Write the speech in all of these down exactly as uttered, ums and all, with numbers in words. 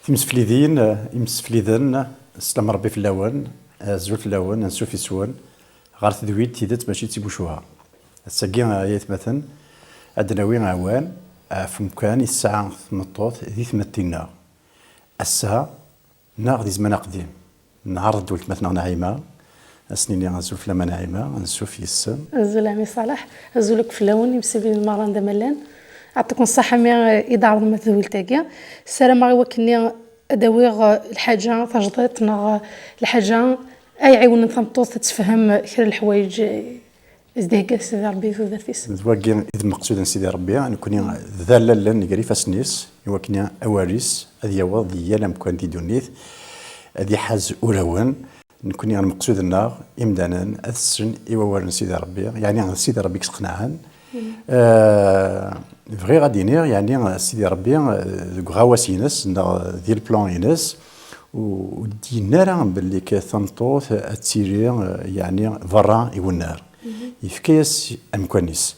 Imseflidin, imsefliden, sslam Ṛebbi fell-awen, azul fell-awen, ansuf yes-wen ɣer tedwilt Tidet mačči d timucuha. Ass-agi, ay atmaten, ad d-nawi aɛwan ɣef umkan i tesɛa tmeṭṭut di tmetti-nneɣ. Ass-a, neɣ di zzman aqdim, nɛerḍ-d weltma-tneɣ Naɛima, ad s-nini azul fell-am a Naɛima, ansuf yes-sen. Azul a ɛemmi Ṣaleḥ, azul akk fell-awen, imsefliden merra anda ma llan. Ɛṭiken ṣṣeḥḥa mi i d-ɛerḍem tedwilt-agi. Ssarameɣ i wakken-nni ad d-awiɣ, eh, lḥaǧa tajdiṭ neɣ, eh, lḥaǧa ay iɛiwnen tameṭṭut ad tefhem kra n leḥwayeǧ, eh, i s-d-ihegga Sidi Ṛebbi i tudert-is. D wagi i d lmeqsud n Sidi Ṛebbi, nekkni d allalen gar ifassen-is, i wakken awal-is ad yaweḍ di yal amkan di ddunit, ad iḥaz ulawen. Nekkni lmeqsud-nneɣ, imdanen, ad ssnen i wawal n Sidi Ṛebbi, yeɛni d Sidi Ṛebbi i yesqenɛen. Eh, bɣiɣ ad d-iniɣ, yeɛni Sidi Ṛebbi, eh, deg uɣawas-ines neɣ di leplan-ines, ur d-yenni ara belli tameṭṭut ad tili, eh, yeɛni berra i wennar. Yefka-yas amkan-is.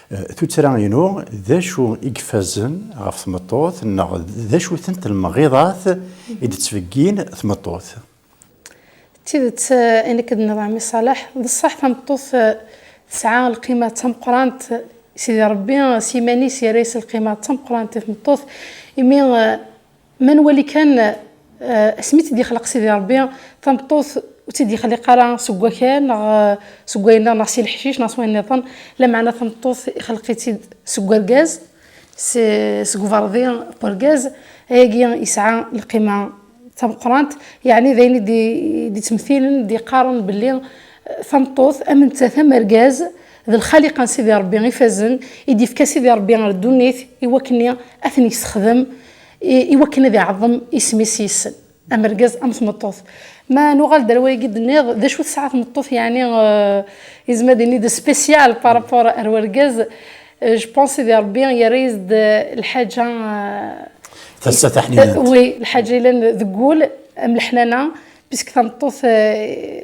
Eh, tuttra-inu, d acu i ifazen ɣef tmeṭṭut, neɣ d acu-tent lemɣiḍat i d-tettbeggin tmeṭṭut? D tidet, eh, ayen akka d-tenniḍ a ɛemmi Ṣaleḥ, d ṣṣeḥ tameṭṭut, eh, tesɛa lqima d tameqqrant, Sidi Ṛebbi, eh, s yiman-is yerra-yas lqima d tameqqrant i tmeṭṭut, imi, eh, ma nwali kan, eh, asmi tt-id-yexleq Sidi Ṛebbi, tameṭṭut ur tt-id-yexliq ara seg wakal, neɣ, eh, seg wayen-nniḍen, neɣ si leḥcic, neɣ s wayen-nniḍen, lameɛna tameṭṭut ixleq-itt-id seg urgaz, s-, seg uberḍi n urgaz, ayagi yesɛa lqima d tameqqrant, yeɛni d ayen i d-, i d-ittmethilen, d-iqqaren belli, eh, tameṭṭut, am nettat am urgaz, d lxaliqa n Sidi Ṛebbi ifazen, i d-yefka Sidi Ṛebbi ɣer ddunit, i wakken ad ten-yessexdem, i, i wakken ad iɛeḍḍem isem-is yes-sen, am urgaz, am tmeṭṭut. Ma nuɣal-d ar wayagi d-tenniḍ, d acu tesɛa tmeṭṭut, yeɛni, eh, yezmer ad d-nini d spécial par rapport ar urgaz, eh, je pense Sidi Ṛebbi yerra-yas-d, eh, lḥaǧa, eh, Tasa taḥnint. Eh, oui, lḥaǧa yellan deg wul, am leḥnana, puisque tameṭṭut, eh,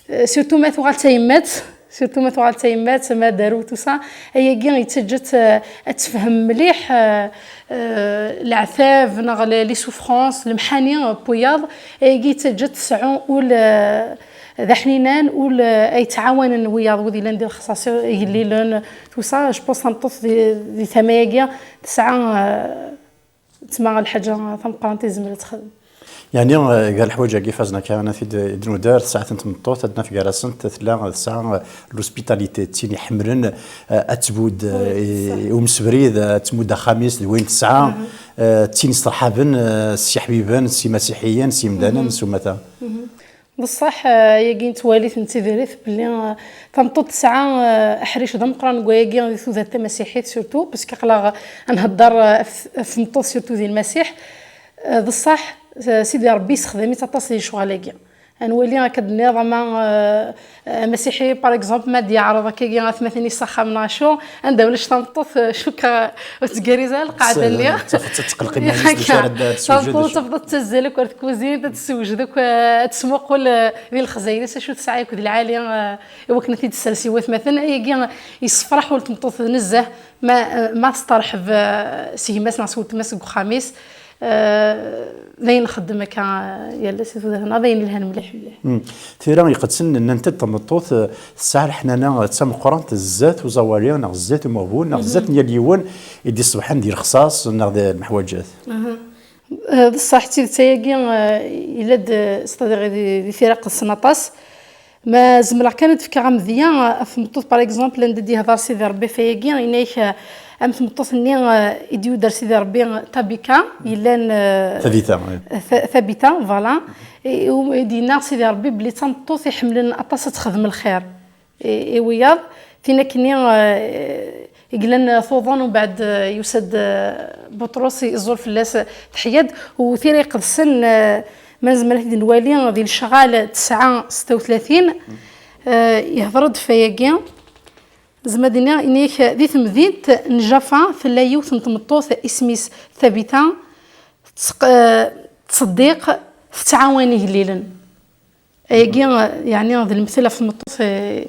eh, surtout ma tuɣal d tayemmat, surtout ma tuɣal d tayemmat, ma daru, tout ça, ayagi yettaǧǧa-tt, eh, ad tefhem mliḥ, eh, eh, leɛtab neɣ les, les souffrances, lemḥani, eh, n wiyaḍ, ayagi yettaǧǧa-tt tesɛu ul, eh, d aḥninan, ul, eh, ay ttɛawanen wiyaḍ, wid yellan di lexṣaṣ, igellilen, tout ça, je pense tameṭṭut di, di tama-agi tesɛa, eh, tma lḥaǧa tameqqrant i tezmer ad texdem. Yeɛni, eh, gar leḥwayeǧ-agi ifazen akka, ad t-id-, id-nuder, tesɛa-ten tmeṭṭut, ad naf gar-asent tella tesɛa, eh, l'hospitalité, d tin iḥemmlen, eh, ad tmudd, eh, i, i umsebrid, eh, ad tmudd axxam-is d wayen tesɛa, eh, d tin isterḥaben, eh, s yiḥbiben, s imasiḥiyen, s yimdanen, s umata. D ṣṣeḥ, eh, ayagi nettwali-t nettidir-it belli, eh, tameṭṭut tesɛa, eh, aḥric d ameqqran deg wayagi di tudert tamasiḥit surtout, parce que aql-aɣ ad nhedder, eh, ɣef, ɣef tmeṭṭut surtout di Lmasiḥ. Eh, d ṣṣeḥ, eh, Sidi Ṛebbi yessexdam-itt aṭas di lecɣal-agi. Ad nwali akka d-nniḍ ama, eh, amasiḥi, par exemple, ma d-yeɛreḍ akkagi atmaten-is s axxam neɣ acu, anda ulac tameṭṭut, eh, cukkeɣ ur tettgariz ara lqaɛda-nni. Taf-, tettqelliq iman-is d acu ara d-, d-tessewjed. Tameṭṭut tebda tettazzal akk ar tkuzint, ad tessewjed akk, eh, ad tesmuqul, eh, di lexzayel-is acu tesɛa akk d lɛali, eh, i wakken ad t-id-tessers i watmaten. Ayagi yessefraḥ ul n tmeṭṭut nezzeh, ma, eh, ma testeṛḥeb, eh, s gma-s neɣ s weltma-s deg uxxam-is. Eh, d ayen nxeddem akka, eh, yal ass i tudert-nneɣ, d ayen yelhan mliḥ, mliḥ. Mm. Tira iqedsen, nnant-d tameṭṭut, eh, tesɛa leḥnana, eh, d tameqqrant zdat uẓawali, neɣ zdat umeɣbun, neɣ zdat n yal yiwen i d-iṣebḥen di lexṣaṣ, neɣ di lmeḥwaǧat. Eh, d ṣṣeḥ, d tidet ayagi, eh, yella-d, eh, c'est-à-dire di, di tira qedsen aṭas. Ma zemreɣ kan ad d-fkeɣ amedya, eh, ɣef tmeṭṭut, par exemple, anda d-yehder Sidi Ṛebbi ɣef wayagi, yenna-yak, eh, am tmeṭṭut-nni, eh, i d-yuder Sidi Ṛebbi, eh, Tabika, yellan, eh, Tabita, oui. Ta-, Tabita, voilà. I, i, i d-yenna Sidi Ṛebbi belli d tameṭṭut iḥemmlen aṭas ad texdem lxir i, i wiyaḍ. Tin akkenni, eh, i yellan tuḍen, umbeɛd, eh, yusa-d, eh, Buṭrus, iẓur fell-as, eh, teḥya-d. U tira iqedsen, eh, ma nezmer ad t-id-nwali di Lecɣal tesɛa setta u tlatin, eh, yehder-d ɣef wayagi. Zemreɣ ad iniɣ, ini-ak, di temdint n Jaffa tella yiwet n tmeṭṭut isem-is Tabita, tettq-, eh, tettṣeddiq, tettɛawan igellilen. Ayagi, yeɛni, d lemtel ɣef tmeṭṭut, eh,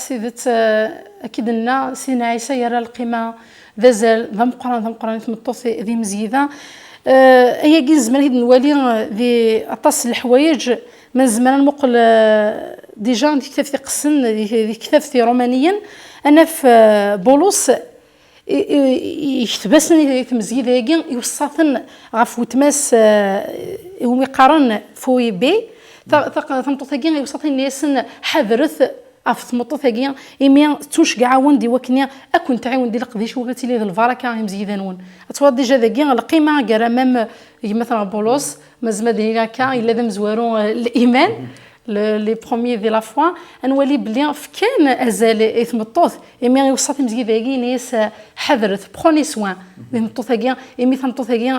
s tidet, eh, akka i d-nenna Sidna Ɛisa, yerra lqima d azal d ameqqran, d ameqqran i tmeṭṭut di, di tmezgida. Eh, ayagi nezmer ad t-id-nwali, eh, di aṭas n leḥwayeǧ, ma nezmer ad nmuqel, eh, déjà di tektabt iqessen, di, di tektabt irumaniyen, ad naf, eh, Bulus i, i, i, yekteb-asen i, i tmezgida-agi, iweṣṣa-ten ɣef weltma-s, eh, iwumi qqaren Foibe. Ta-, ta-, tameṭṭut-agi iweṣṣa-ten, yenna-yasen: "Ḥadret Ɣef tmeṭṭut-agi, imi tettuncegɛawen di wakken ad ken-tɛiwen di leqdic, u ad tili d lbaraka i mezgida-nwen. Ad twaliḍ déjà dagi lqima gar-am, gma-tneɣ Bulus, mazma d akka, yella d amezwaru, eh, liman, le, les premiers de la foi. Ad nwali belli fkan azal i tmeṭṭut, imi iweṣṣa timezgida-agi, yenna-yas, eh, ḥadret, prenez soin di tmeṭṭut-agi, imi tameṭṭut-agi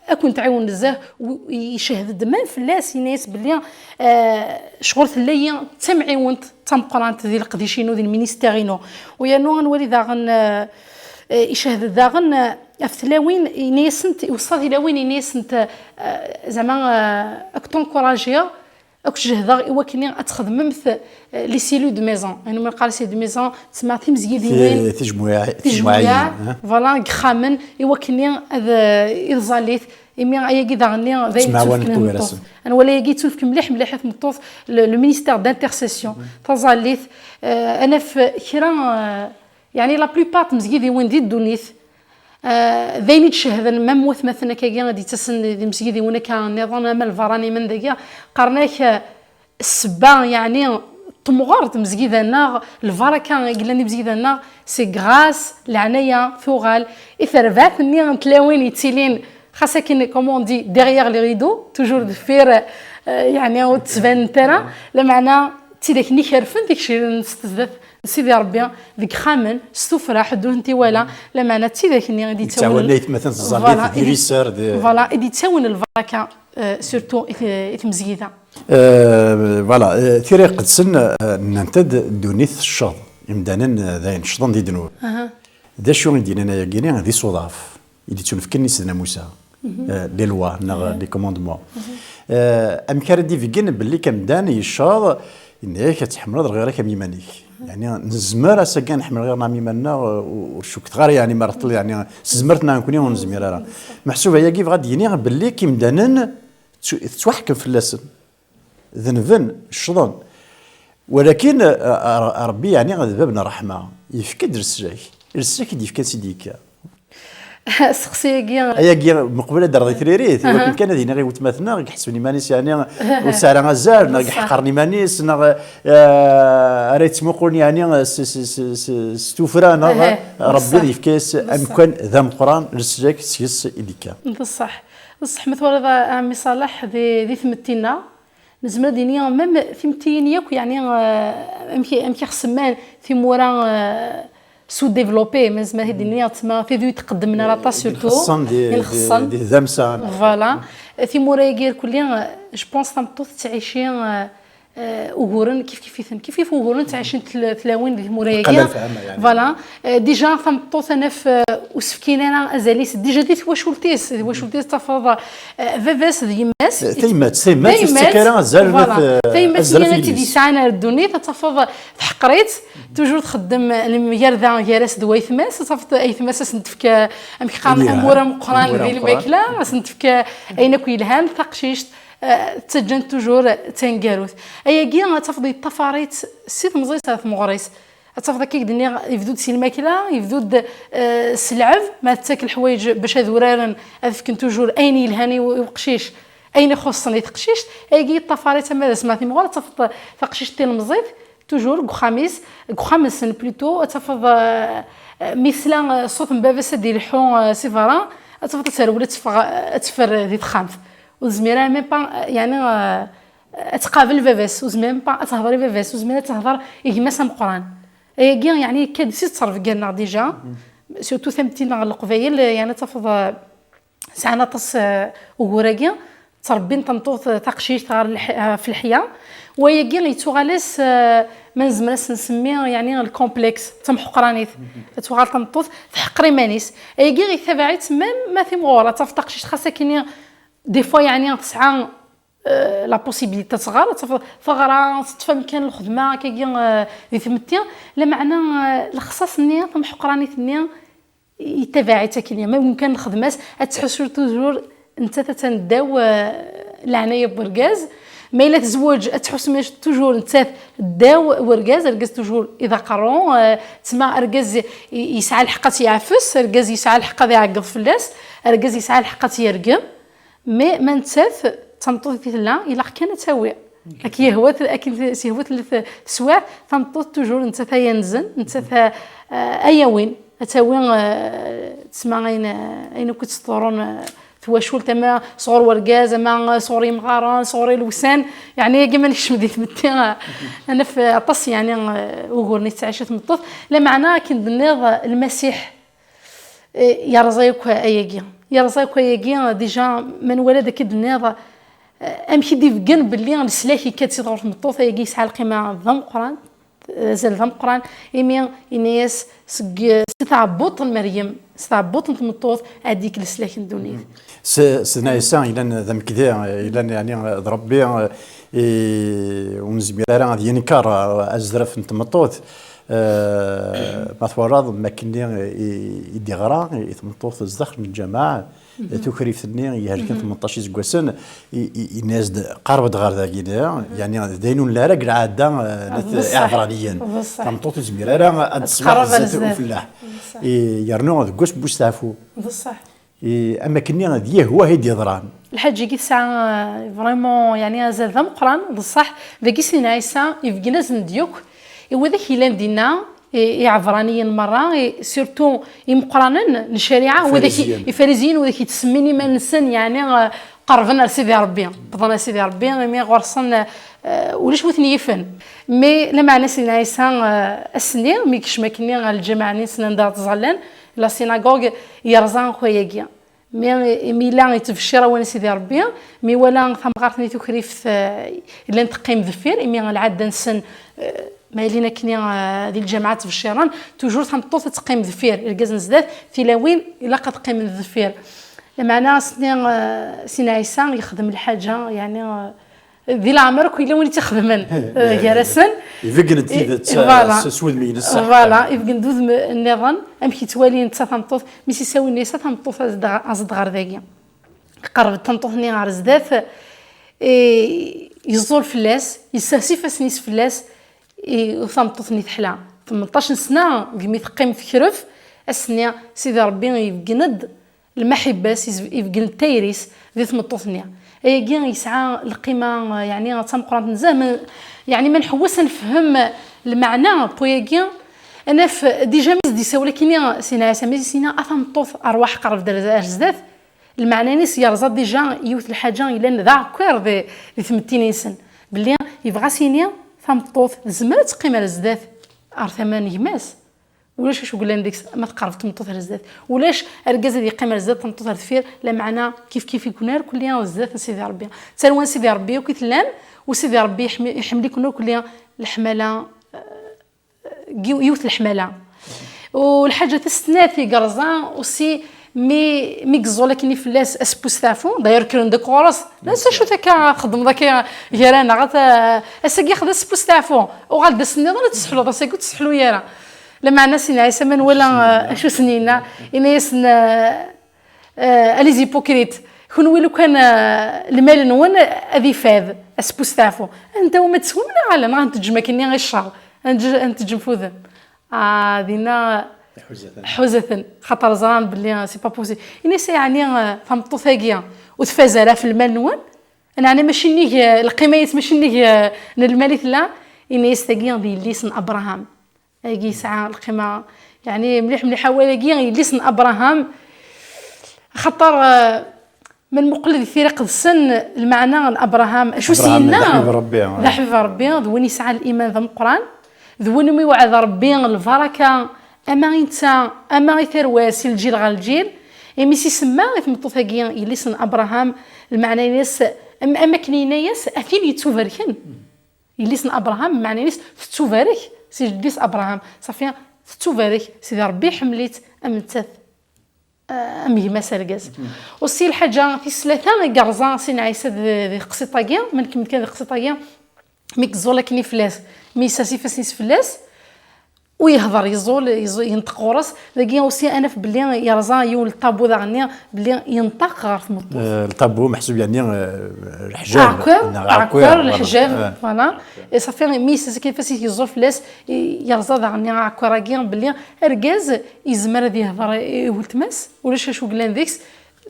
ad ken-tɛiwen nezzeh, u icehhed-d man fell-as, yenna-yas belli, eh, ccɣel tella-yi d tamɛiwent tameqqrant di leqdic-inu, di lministère-inu. U yernu ad nwali daɣen, eh, eh, icehhed-d daɣen, eh, ɣef tlawin, yenna-yasent, iweṣṣa tilawin, yenna-yasent, eh, zeɛma, eh, ad kent-encouragiɣ, ad kent-jehdeɣ i wakken ad txedmemt, eh, les cellules de maison. Ayen umi neqqar cellules de maison, tsemma timezgidiwin, Ti-, tijmuɛ-, tijmuɛayin, tijmuɛayin, eh? Voilà, deg yexxamen, i wakken ad, eh, i tẓallit, imi ayagi daɣen d ayen Ttemɛawanent yettwafken i ugar-asen. Tmeṭṭut. Ad nwali ayagi yettunefk mliḥ, mliḥ i tmeṭṭut, le, le ministère d'intercession, taẓallit, eh, ad naf kra, eh, yeɛni la plupart tmezgidiwin di ddunit, eh, d ayen i d-cehden, même watmaten akkagi i d-yettasen di tmezgidiwin akka nniḍen, ama lbaranimen dagi, qqaren-ak, eh, ssebba, yeɛni temɣer tmezgida-nneɣ, lbaraka i yellan di tmezgida-nneɣ, c'est grâce, leɛnaya, tuɣal i terbaɛt-nni n tlawin yettilin, xas akken, comme on dit, derrière les rideaux, toujours deffir, eh, yeɛni ur d-ttbanent ara, lameɛna d tidak-nni ikerfen, tikcilin s tezdat n Sidi Ṛebbi, deg yexxamen, s tuffra, ḥedd ur tent-iwala, lameɛna d tidak-nni i d-yettawin, Yettɛawanen aytmaten, tẓallit, voilà, di i d-, liser, di voilà, i d-yettawin lbaraka, eh, surtout i t-, i tmezgida. Eh, voilà, eh, Tira Iqedsen, eh, nnant-d ddunit tecceḍ, imdanen, eh, d ayen ccḍen di ddnub. Aha. D acu i d-yennan ayagi? D isuḍaf i d-ittunefken i Sidna Musa, eh, les lois neɣ les commandements. Eh, amek ara d-ibeggen belli amdan yecceḍ, yenna-yak ad tḥemmleḍ lɣir-ik am yiman-ik. Yeɛni, nezmer ass-agi ad nḥemmel ɣir-neɣ am yiman-nneɣ, eh, ur, ur cukkeɣ ara, yeɛni, ma reṭṭel, yeɛni, s tezmert-nneɣ nekkni ur nezmir ara. Meḥsub ayagi yebɣa ad d-yini belli imdanen ttu-, tettwaḥkem fell-asen. Denben, ccḍen. Walakin, a, a, Ṛebbi, yeɛni, d bab n ṛṛeḥma, yefka-d leslak. Leslak i d-yefkan s i d-yekka. Seqsi-agi. Ayagi, meqbel ad d-rreɣ i tririt, aha, iwakken kan ad iniɣ i weltma-tneɣ, i iḥesben iman-is, yeɛni, ur tesɛi ara azal, neɣ i iḥeqren iman-is, neɣ, eh, ara yettmuqulen, yeɛni, s, s, s, s, s tuffra, neɣ aha, Ṛebbi ad yefk-as amkan d ameqqran, leslak seg-s i d-yekka. D ṣṣeḥ. D ṣṣeḥ, ma twalaḍ a, a ɛemmi Ṣaleḥ, di, di tmetti-nneɣ, nezmer ad d-nini, même timettiyin yakk, yeɛni, eh, amek, amek i ɣ-semman timura, eh, sous-développées, ma nezmer ad d-nini, tma, tid ur tqeddmen ara aṭas, eh, surtout, i nxeṣṣen di, i nxeṣṣen di, di tdamsa. Voilà. Timura-agi irkelli, eh, je pense, tameṭṭut tettɛici, eh, eh, uguren kif kif-iten, kif kif uguren ttɛicint tl-, tlawin di tmura-agi. Qalla lefhama, yeɛni. Voilà. Eh, déjà, tameṭṭut ad naf, eh, ur s-fkin ara azal-is, déjà di twacult-is, di twacult-is tafeḍ, eh, baba-s d yemma-s. Eh, tayemmat, tayemmat, ur s-ttak ara azal, voilà, eh, tayemmat azal ɣef yelli-s. Ad tt-id-yesɛan ar ddunit, ad tafeḍ teḥqer-itt, toujours txeddem lemgerda gar-as d waytma-s, ad tafeḍ aytma-s ad sen-tefk, eh, amek qqaren, amur ameqqran di lmakla, ad sen-tefk ayen akk yelhan, taqcict, eh, ttaǧǧan toujours d taneggarut. Ayagi, ad tafeḍ yeṭṭafar-itt si temẓi-s ar tmeɣri-s. Ad tafeḍ akka i k-d-nniɣ, yebdu-d si lmakla, yebdu-d, eh, s lɛeb, ma tettak leḥwayeǧ bac ad uraren, ad fken toujours ayen yelhan i u-, i uqcic, ayen ixuṣṣen i teqcict. Ayagi yeṭṭafar-itt ama d asma timɣur, ad tafeḍ taqcict tilemẓit, toujours deg uxxam-is, deg uxxam-nsen plutôt, ad tafeḍ, eh, eh, mi tesla, eh, ṣṣut n baba-s ad d-ileḥḥu, eh, si berra, ad tafeḍ ad terwel, ad teffeɣ, ad teffer di texxamt. Ur tezmir ara même pas, eh, yeɛni, eh, ad tqabel baba-s, ur tezmir même pas ad tehder i baba-s, ur tezmir ad tehder i gma-s ameqqran. Ayagi, yeɛni, yekka-d si ttrebga-nneɣ déjà, surtout tametti-nneɣ n Leqbayel, eh, yeɛni ad tafeḍ, eh, sɛan aṭas, eh, ugur-agi, ttrebbin tameṭṭut, eh, taqcict ɣer lḥ-, eh, ɣef leḥya. Wayagi yettuɣal-as, eh, ma nezmer ad s-nsemmi, yeɛni, lkomplex, d tameḥqranit. Ad tuɣal tameṭṭut teḥqer iman-is. Ayagi yetabaɛ-itt même ma timɣur, ad tafeḍ taqcict xas akkenni, des fois, yeɛni, tesɛa, eh, la possibilité ad tɣer, ad tafeḍ teɣra, teṭṭef amkan lxedma, akkagi, eh, di tmetti. Lameɛna, eh, lexṣaṣ-nni, tameḥqranit-nni, yettabaɛ-itt akken, ma yumken lxedma-s, ad tḥussu toujours nettat attan ddaw, eh, leɛnaya n urgaz. Ma yella tezweǧ, ad tḥuss ma toujours nettat ddaw urgaz, argaz toujours i d aqerru, eh, tma argaz i, yesɛa lḥeqq ad tt-yeɛfes, argaz yesɛa lḥeqq ad iɛeggeḍ fell-as, argaz yesɛa lḥeqq ad tt-yergem. Mais ma nettat d tameṭṭut i tella, ilaq kan ad tawi. Akken yehwa, akken s-yehwa tella teswiɛt, tameṭṭut toujours nettat ay anzen, nettat ay awin, ad tawi, eh, tesma ayen, ayen akk i tt-tḍurrun, eh, twacult, ama sɣur wergaz, ama sɣur yimɣaren, sɣur ilewsan. Yeɛni, agi ma nekcem di tmetti, eh, ad naf, eh, aṭas, yeɛni, eh, uguren i tettɛici tmeṭṭut. Lameɛna, akken d-tenniḍ, eh, Lmasiḥ, eh, yerẓa akk ayagi. Yerẓa akk ayagi, eh, déjà, ma nwala d akken d-tenniḍ, eh, amek i d-ibeggen belli leslak yekka-d si tɣur tmeṭṭut, ayagi yesɛa lqima d ameqqran, azal d ameqqran, imi yenna-yas seg, si tɛebbuṭ n Meryem, si tɛebbuṭ n tmeṭṭut, ad d-yekk leslak n ddunit. S-, Sidna Ɛisa yellan d amekdi, yellan, yeɛni, d Ṛebbi, i, ur nezmir ara ad yenker azref n tmeṭṭut. Eh, ma twalaḍ, makken i, i d-yeɣra i tmeṭṭut zdaxel n lǧameɛ, tukrift-nni ihelken tmenṭac iseggasen, i, i, yenna-yas-d, "Qerreb-d ɣer dagi." Yeɛni, d ayen ur nelli ara deg lɛada, eh, n At Iɛebṛaniyen. Tameṭṭut ur tezmir ara ad tesleḥ zdat ufellaḥ. I, yernu deg wass n usteɛfu. I, am akken-nni d yahwa i d-yeḍran. Lḥaǧa-agi tesɛa, eh, vraiment, yeɛni, azal d ameqqran, d ṣṣeḥ. Dagi Sidna Ɛisa ibeggen-asen-d yakk i widak yellan dinna, i, i iɛebṛaniyen merra, i, surtout imeqqranen n ccariɛa, widak i, ifariziyen, widak yettsemmin iman-nsen, yeɛni, eh, qerben ar Sidi Ṛebbi, wwḍen ar Sidi Ṛebbi, imi ɣur-sen, eh, ulac wi ten-yifen. Mais lameɛna Sidna Ɛisa, eh, ass-nni, mi yekcem akkenni ɣer lǧameɛ-nni-nsen anda ttẓallan, la synagogue, yerẓa akk ayagi. Mi, imi yella yettbeccir awal n Sidi Ṛebbi, mi iwala tamɣart-nni tukrift, eh, llan teqqim deffir, imi lɛadda-nsen, eh, ma yellan akkenni, eh, di lǧameɛ ttbecciren, toujours tameṭṭut ad teqqim deffir, irgazen zdat, tilawin ilaq ad qqimen deffir. Lameɛna ass-nni, eh, Sidna Ɛisa yexdem lḥaǧa, yeɛni, eh, di leɛmer akk yella win i tt-ixedmen, eh, gar-asen. Ibeggen-d tidet, eh, voilà, s, s wudem-ines ṣṣeḥ. Voilà, ibeggen-d udem nniḍen, amek yettwali netta tameṭṭut, mi s-isawin Ɛisa tameṭṭut, aẓ-d ɣ-, aẓ-d ɣer dagi. Qerreb-d tameṭṭut-nni ɣer zdat, eh, yeẓẓul fell-as, yessers ifassen-is fell-as, i, tameṭṭut-nni teḥla. Tmenṭac n sna, degmi teqqim tekref, ass-nni Sidi Ṛebbi ibeggen-d lmaḥibba-s, iz-, ibeggen-d tayri-s di tmeṭṭut-nni. Ayagi yesɛa lqima, yeɛni, d tameqqrant nezzeh, ma, yeɛni, ma nḥewwes ad nefhem lmeɛna n wayagi, ad naf, déjà, mi s-d-isawel akkenni Sidna Ɛisa, mi s-yenna, "A tameṭṭut, ṛwaḥ, qerreb-d ar, ar zdat." Lmeɛna-ines yerẓa déjà yiwet n lḥaǧa yellan d aɛekkiṛ di, di tmetti-nsen, belli yebɣa s-yini tameṭṭut tezmer ad teqqim ar zdat, ar tama n gma-s. Ulac acu yellan deg-s ma tqerreb tmeṭṭut ar zdat. Ulac argaz ad yeqqim ar zdat, tameṭṭut ar deffir, lameɛna kif kif i kunna irkelli ar zdat n Sidi Ṛebbi. D tarwa n Sidi Ṛebbi akk i tellam, u Sidi Ṛebbi iḥmi-, iḥemmel-iken irkelli leḥmala, eh, yiw-, yiwet leḥmala. U lḥaǧa tis snat i yerẓa aussi, mi, mi yeẓẓul akkenni fell-as aseppusteɛfu, d'ailleurs kkren-d akk ɣur-s, "Netta acu-t akka txeddmeḍ akka gar-aneɣ, ata, ass-agi xed aseppusteɛfu, uɣal-d ass nniḍen ad tesseḥluḍ, ass-agi ur tesseḥlu ara." Lameɛna Sidna Ɛisa ma nwala, eh, acu sen-yenna, yenna-yasen, eh, eh, "A les hypocrites, kenwi lukan, eh, lmal-nwen ad ifad aseppusteɛfu, anta umi ad teswem neɣ ala, neɣ ad n-teǧǧem akkenni i ccer, ad n-teǧ-, ad n-teǧǧem f udem?" Ah, dinna ḥuza-ten. Ḥuza-ten, xaṭer ẓran belli, eh, c'est pas possible. Ini-as, yeɛni, eh, tameṭṭut-agi ur tfaz ara f lmal-nwen? Neɛni mačči nnig, eh, lqima-is, mačči nnig, eh, n lmal i tella? Ini-as, tagi d yelli-s n Abraham. Agi yesɛa lqima, yeɛni mliḥ mliḥ awal-agi, yelli-s n Abraham. Xaṭer, eh, ma nmuqel di Tira Iqedsen, lmeɛna n Abraham, acu s-yenna? D aḥbib n Ṛebbi, d aḥbib n Ṛebbi, d win yesɛan liman d ameqqran, d win umi iwɛed Ṛebbi lbaraka, ama i netta, ama i tarwa-s, si lǧil ɣer lǧil. Imi s-isemma i tmeṭṭut-agi yelli-s n Abraham, lmeɛna-ines, am, am akken yenna-yas, a tin yettubarken. Yelli-s n Abraham, lmeɛna-ines tettubarek si jeddi-s Abraham. Safi, tettubarek, Sidi Ṛebbi iḥemmel-itt am nettat, eh, am gma-s argaz. Aussi lḥaǧa tis tlata i yerẓa Sidna Ɛisa di, di teqsiṭ-agi, ma nkemmel kan di teqsiṭ-agi, mi yeẓẓul akken i fell-as, mi yessers ifassen-is fell-as, u yehder, yeẓẓul, yeẓ-, yenṭeq ɣur-s, dagi aussi ad naf belli yerẓa yiwen n ṭabu daɣenni, belli yenṭeq ɣer tmeṭṭut. Eh, lṭabu meḥsub yeɛni, eh, leḥjab, aɛekkiṛ, neɣ aɛekkiṛ, aɛekkiṛ, voilà. Leḥjab, eh, voilà. Et ça fait, mi yessers akken ifassen-is, yeẓẓul fell-as, i-, yerẓa daɣenni aɛekkiṛ-agi, belli argaz yezmer ad yehder i, i weltma-s, ulac acu yellan deg-s,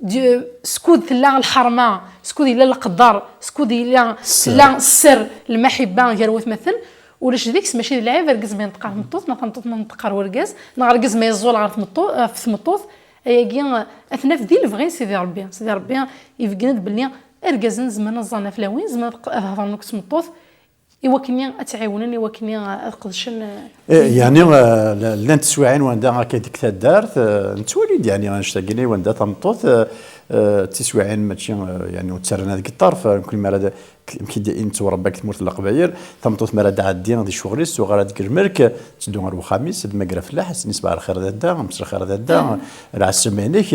d-, skud tella lḥerma, skud yella leqder, skud yella, tella sser, lmaḥibba gar watmaten, ulac deg-s, mačči d lɛib argaz ma yenṭeq ɣer tmeṭṭut, neɣ tameṭṭut ma tenṭeq ɣer urgaz, neɣ argaz ma yeẓẓul ɣer tmeṭṭu-, ɣef tmeṭṭut. Ayagi, ad t-naf di lebɣi n Sidi Ṛebbi. Sidi Ṛebbi ibeggen-d belli irgazen zemren ad ẓẓaren ɣef tlawin, zemren ad q-, ad hedṛen akk s tmeṭṭut, i wakken ad tt-ɛiwnen, i wakken ad qedcen. Eh, yeɛni, eh, la-, llant teswiɛin wanda akka deg taddart, eh, nettwali-d, yeɛni, annect-agi wanda tameṭṭut, eh, eh, d tiswiɛin mačči, eh, yeɛni, ur ttarran ara deg ṭṭerf, eh, mkul mi ara d-, mkid i nettwarebba deg tmurt n Leqbayel, tameṭṭut mi ara d-tɛeddi di ccɣel-is, tuɣal deg lmelk, tetteddu ɣer wexxam-is, ad mager afellaḥ, ad s-nini ṣbaḥ lxir a dadda, mselxir a dadda, lɛeslama-inek.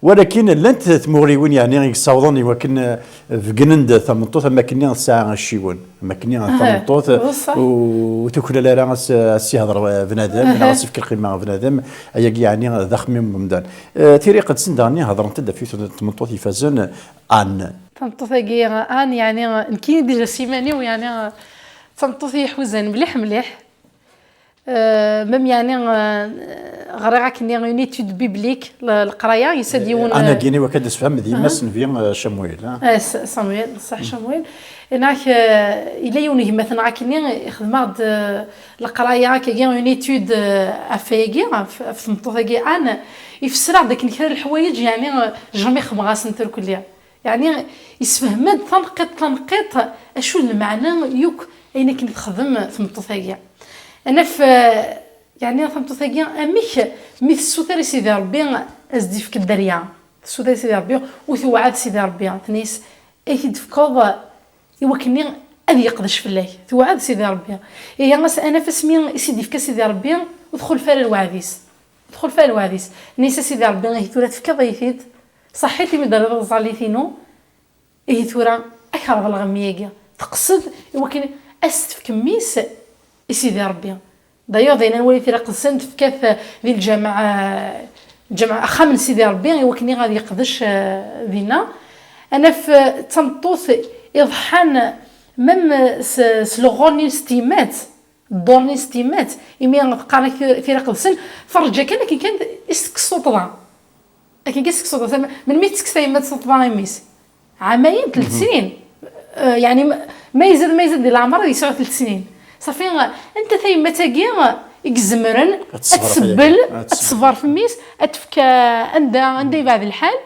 Walakin llant tmuɣliwin, yeɛni, i yessawḍen i wakken, eh, begnen-d tameṭṭut am wakken tesɛa acciwen, am wakken tameṭṭut ur tuklal ara ad s-, ad s-ihder bnadem, neɣ ad s-ifk lqima bnadem. Ayagi, yeɛni, d axemmem n umdan. Eh, Tira Iqedsen daɣen hedrent-d ɣef yiwet n tmeṭṭut ifazen, Anne. Tameṭṭut-agi, Anne, yeɛni, nekkini déjà s iman-iw, yeɛni, d tameṭṭut i yi-iḥuzan mliḥ, mliḥ. Euh, même, yeɛni, euh, ɣriɣ akkenni une étude biblique, le-, leqraya, yessa-d yiwen, euh, anagi-ni waka d-asfhem d yemma-s n bi, euh, Camuil, ah. Eh, S-, Samuel, ṣṣeḥ, Camuil. Inak, euh, yella yiwen n gma-tneɣ akkenni, ixdem-aɣ-d, euh, leqraya, akkagi, une étude, euh, ɣef wayagi, ɣef, ɣef tmeṭṭut-agi, Anne, ifesser-aɣ-d akken kra n leḥwayeǧ, yeɛni, euh, jamais xedmeɣ-asent irkelli. Yeɛni, yessefhem-d taneqqiṭ, taneqqiṭ, acu d lmeɛna yakk ayen akken texdem tmeṭṭut-agi. Ad naf, eh, yeɛni, tameṭṭut-agi, amek mi tessuter i Sidi Ṛebbi ad s-d-yefk dderya? Tessuter i Sidi Ṛebbi, u tewɛed Sidi Ṛebbi, tenna-yas, "Ad iyi-t-id-tefkeḍ i wakken ad yeqdec fell-ak." Tewɛed Sidi Ṛebbi. Ihi, as-, ad naf asmi i s-id-yefka Sidi Ṛebbi, ur txulef ara lweɛd-is. Ur txulef ara lweɛd-is. Tenna-yas a Sidi Ṛebbi, "Ihi tura tefkiḍ-iyi-t-id? Ṣaḥḥit imi d-terriḍ ẓẓallit-inu. Ihi tura, ad k-reḍleɣ mmi-agi." Teqsed i wakken ad s-tefk mmi-s i Sidi Ṛebbi. D'ailleurs, d ayen ad nwali Tira Iqedsen tefka-t di lǧameɛ, lǧameɛ, axxam n Sidi Ṛebbi, i wakken ad yeqdec, eh, dinna. Ad naf, eh, d tameṭṭut iḍḥan, même s, s luɣur-nni s tyemmat, dduṛ-nni s tyemmat, imi teqqar-ak Tira Iqedsen, ferreǧ kan akken kan i s-tekkes tuṭḍa. Akken kan i s-tekkes tuṭḍa. Melmi i tekkes tayemmat tuṭḍa i mmi-s? Ɛamayen, telt snin. Eh, yeɛni, ma, ma izad, ma izad di leɛmer, ad yesɛu telt snin. Ṣafi, anta tayemmat-agi i izemren ad tsebbel, ad tṣebber f mmi-s, ad tefk, eh, anda, anda yebɛed lḥal?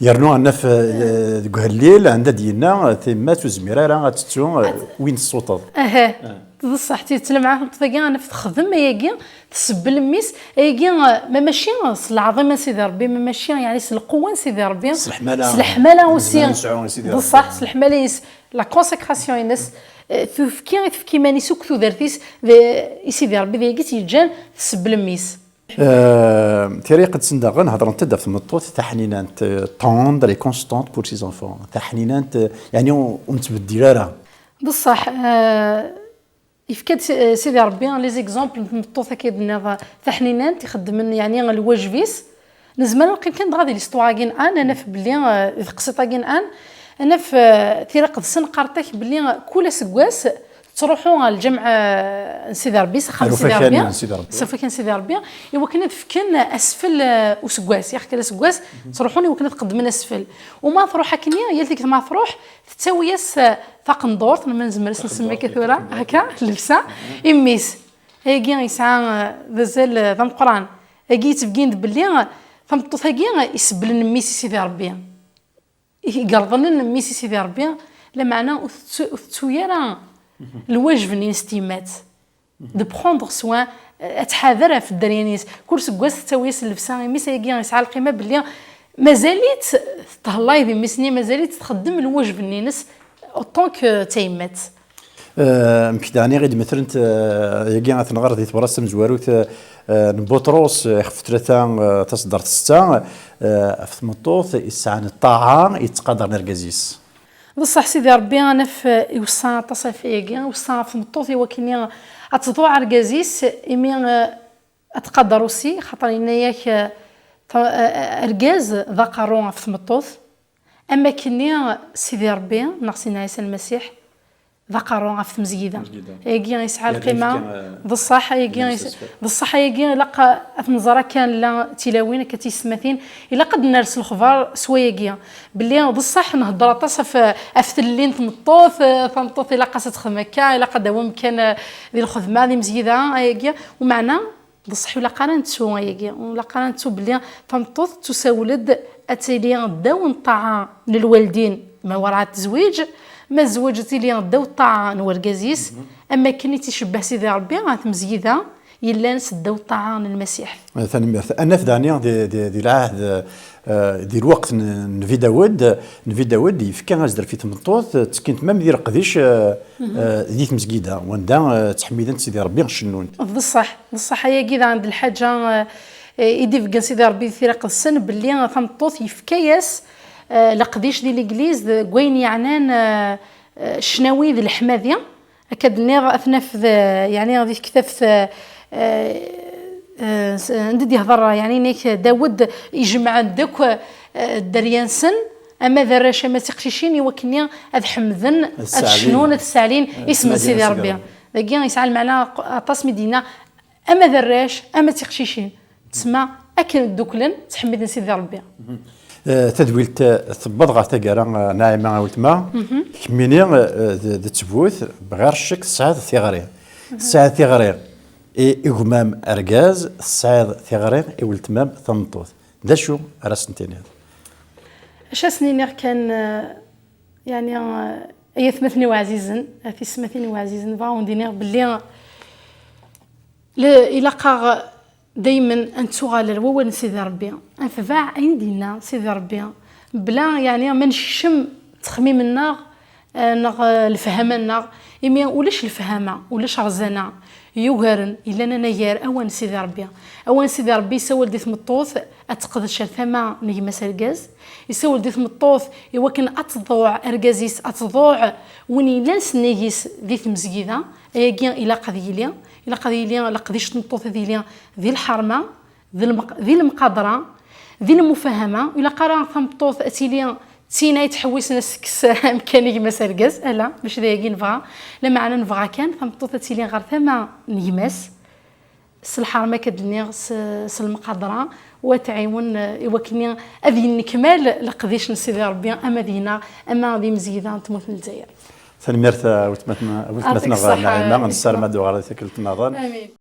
Yernu ad naf, eh, deg uhellil, anda d-yenna, eh, tayemmat ur tezmir ara ad tettu, eh, win tessuṭeḍ. Aha. D ṣṣeḥ, tidet, lmeɛna tameṭṭut-agi ad naf texdem ayagi, tsebbel mmi-s, ayagi, eh, ma mačči s leɛḍima n Sidi Ṛebbi, ma mačči, yeɛni, s lqewwa n Sidi Ṛebbi, s leḥmala, s leḥmala aussi, d ṣṣeḥ, s leḥmala-is, la consécration-ines, eh, tefki, tefki iman-is akk tudert-is d, i Sidi Ṛebbi, d ayagi i tt-yeǧǧan tsebbel mmi-s. Euh, Tira Iqedsen daɣen hedrent-d ɣef tmeṭṭut taḥninant, euh, tendre et constante pour ses enfants. Taḥninant, euh, yeɛni ur, ur nettbeddil ara. D ṣṣeḥ, euh, yefka-d Si-, Sidi Ṛebbi les exemples n tmeṭṭut akka i d-tenniḍ taḥninant, ixeddmen, yeɛni, lwajeb-is. Nezmer ad neqqim kan dɣa di l'histoire-agi n Anne, ad naf belli, euh, di teqsiṭ-agi n Anne, ad naf, euh, Tira Iqedsen qqarent-ak belli kul aseggas tettruḥu ɣer lǧameɛ, eh, n Sidi Ṛebbi, s axxam n Sidi Ṛebbi. Ɣer ufakan n Sidi Ṛebbi. S ufakan n Sidi Ṛebbi, i wakken ad fken asfel, eh, useggas. Yak kra aseggas, ttruḥun i wakken ad qeddmen asfel. U ma tṛuḥ akkenni, yal tikkelt ma tṛuḥ, tettawi-as, eh, taqendurt, ma nezmer ad s-nsemmi akka tura, akka, llebsa, i mmi-s. Ayagi yesɛa, eh, d azal, eh, d ameqqran. Ayagi yettbegin-d belli, eh, tameṭṭut-agi, eh, isebblen mmi-s i Sidi Ṛebbi. I igerḍnen mmi-s i Sidi Ṛebbi, lameɛna ur tettu, ur tettu ara lwajeb-nni-ines n tyemmat. De prendre soin, eh, ad tḥader ɣef dderya-nni-ines. Kul seggas tettawi-as llebsa i mmi-s, ayagi yesɛa lqima belli mazal-itt tetthelliḍ i mmi-s-nni, mazal-itt txeddem lwajeb-nni-ines autant que d tayemmat. Eh, amek daɣen i ɣ-d-mettrent, eh, yagi ad t-nɣer di tebrat tamezwarut, eh, n Buṭrus, eh, ixef tlata, eh, taṣeddart setta, eh, ɣef tmeṭṭut yesɛan ṭṭaɛa yettqadaren argaz-is. D ṣṣeḥ, Sidi Ṛebbi ad naf, eh, iweṣṣa aṭas ɣef wayagi, iweṣṣa ɣef tmeṭṭut i wakken ad tḍuɛ argaz-is, imi, eh, ad tqader aussi, xaṭer yenna-yak, eh, ta-, eh, argaz d aqerru ɣef tmeṭṭut. Am wakken-nni Sidi Ṛebbi, neɣ Sidna Ɛisa Lmasiḥ, d aqerru ɣef tmezgida. Ayagi yesɛa lqima. D ṣṣeḥ, ayagi d ṣṣeḥ, ayagi ilaq ad t-nẓer akka, la tilawin, akka tiyessetmatin, ilaq ad d-ners lexbar s wayagi, belli d ṣṣeḥ nhedder aṭas ɣef, ɣef tlelli n tmeṭṭut, eh, tameṭṭut ilaq-as ad texdem akka, ilaq ad d-tawi amkan, eh, di lxedma, di tmezgida, ayagi, umeɛna d ṣṣeḥ, ur ilaq ara nettu ayagi, ur ilaq ara nettu belli tameṭṭut tettusawel-d ad tili ddaw n ṭṭaɛa n lwaldin, ma werɛad tezwiǧ, ma tezweǧ ad tili ddaw ṭṭaɛa n wergaz-is, am wakken i tt-icebbeh Sidi Ṛebbi ɣer tmezgida yellan s ddaw ṭṭaɛa n Lmasiḥ. Tanemmirt. Ad naf daɣni di, di, di lɛahd, eh, di lweqt n Nnbi Dawed, Nnbi Dawed yefka azref i tmeṭṭut, ttekkint mam di leqdic, eh, eh, di tmezgida, wanda, eh, ttḥemmident Sidi Ṛebbi, cennunt. D ṣṣeḥ, d ṣṣeḥ, ayagi daɣen d lḥaǧa, eh, i d-ibeggen Sidi Ṛebbi di Tira Iqedsen, belli tameṭṭut yefka-yas, eh, leqdic di legliz deg wayen yeɛnan, eh, eh, ccnawi d leḥmadi. Akka d-nniɣ, ad t-naf d, yeɛni, di tektabt, eh, eh, s-, anda d-yehder, yeɛni, nek Dawed, ijemɛen-d akk, eh, dderya-nsen, ama d arrac, ama d tiqcicin, i wakken ad ḥemden, ad cnun, ad sseɛlin isem n Sidi Ṛebbi. Dagi yesɛa lmeɛna aṭas mi d-yenna, ama d arrac, ama d tiqcicin. Tsemma akken dduklen, ttḥemmiden Sidi Ṛebbi. Eh, tadwilt, eh, tewweḍ ɣer taggara, eh, Naɛima, a weltma. Kemmini, eh, d, d ttbut, bɣir ccek tesɛiḍ tiɣri. Tesɛiḍ tiɣri i, i gma-m argaz, tesɛiḍ tiɣri i weltma-m tameṭṭut. D acu ara sen-tiniḍ? Acu ad sen-iniɣ kan, eh, yeɛni, eh, ay atmaten-iw ɛzizen, a tismatin-iw ɛzizen, bɣiɣ ad wen-d-iniɣ belli le-, ilaq-aɣ daymen ad nettuɣal ar wawal n Sidi Ṛebbi, ad netbeɛ ayen d-yenna Sidi Ṛebbi, mebla, yeɛni, ma nekcem ttexmim-nneɣ, eh, neɣ, eh, lefhama-nneɣ, imi ulac lefhama, ulac rrezana yugaren, yellan anagar awal n Sidi Ṛebbi. Awal n Sidi Ṛebbi yessawal-d i tmeṭṭut ad teqdec ar tama n gma-s argaz, yessawal-d i tmeṭṭut i wakken ad tḍuɛ argaz-is, ad tḍuɛ win yellan s nnig-is di tmezgida. Ayagi ilaq ad yili, ilaq ad yili leqdic n tmeṭṭut, ad yili di lḥerma, di lmeq-, di lemqadra, di lmufahama. Ur ilaq ara tameṭṭut ad tili d tin ay yettḥewwisen ad s-tekkes amkan i gma-s argaz, ala, mačči d ayagi i nebɣa. Lameɛna nebɣa kan tameṭṭut ad tili ɣer tama n gma-s, s lḥerma, akka d-nniɣ, s, s lemqadra, u ad tɛiwen, eh, i wakken ad yennekmal leqdic n Sidi Ṛebbi, ama deg-neɣ, ama d imezgida n tmurt n Lezzayer. Tanemmirt, a weltma-tneɣ, a weltma-tneɣ Naɛima, nessarem ad d-tuɣaleḍ tikkelt nniḍen. Amin.